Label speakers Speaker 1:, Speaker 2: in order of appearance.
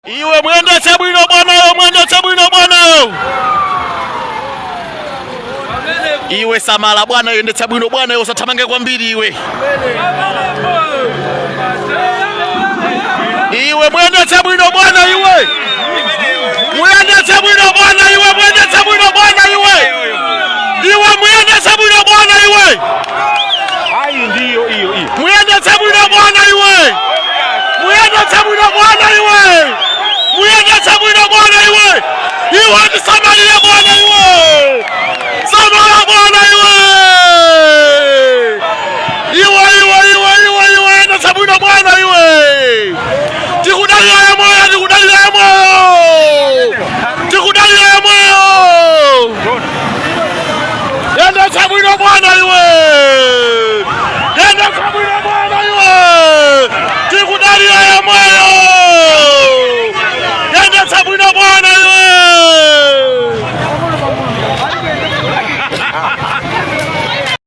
Speaker 1: Iwe mwendetse bwino bwanayo, mwendetse bwino bwanayo. Iwe samala bwana, yendetsa bwino bwana, iwe usathamange kwambiri iwe. Iwe mwendetse bwino bwana iwe. Muyendetse bwino bwana iwe, mwendetse bwino bwana iwe. Iwe muyendetse bwino bwana iwe.
Speaker 2: Ayi, ndiyo iyo iyo.
Speaker 1: Muyendetse bwino bwana iwe. Muyendetse bwino bwana iwe.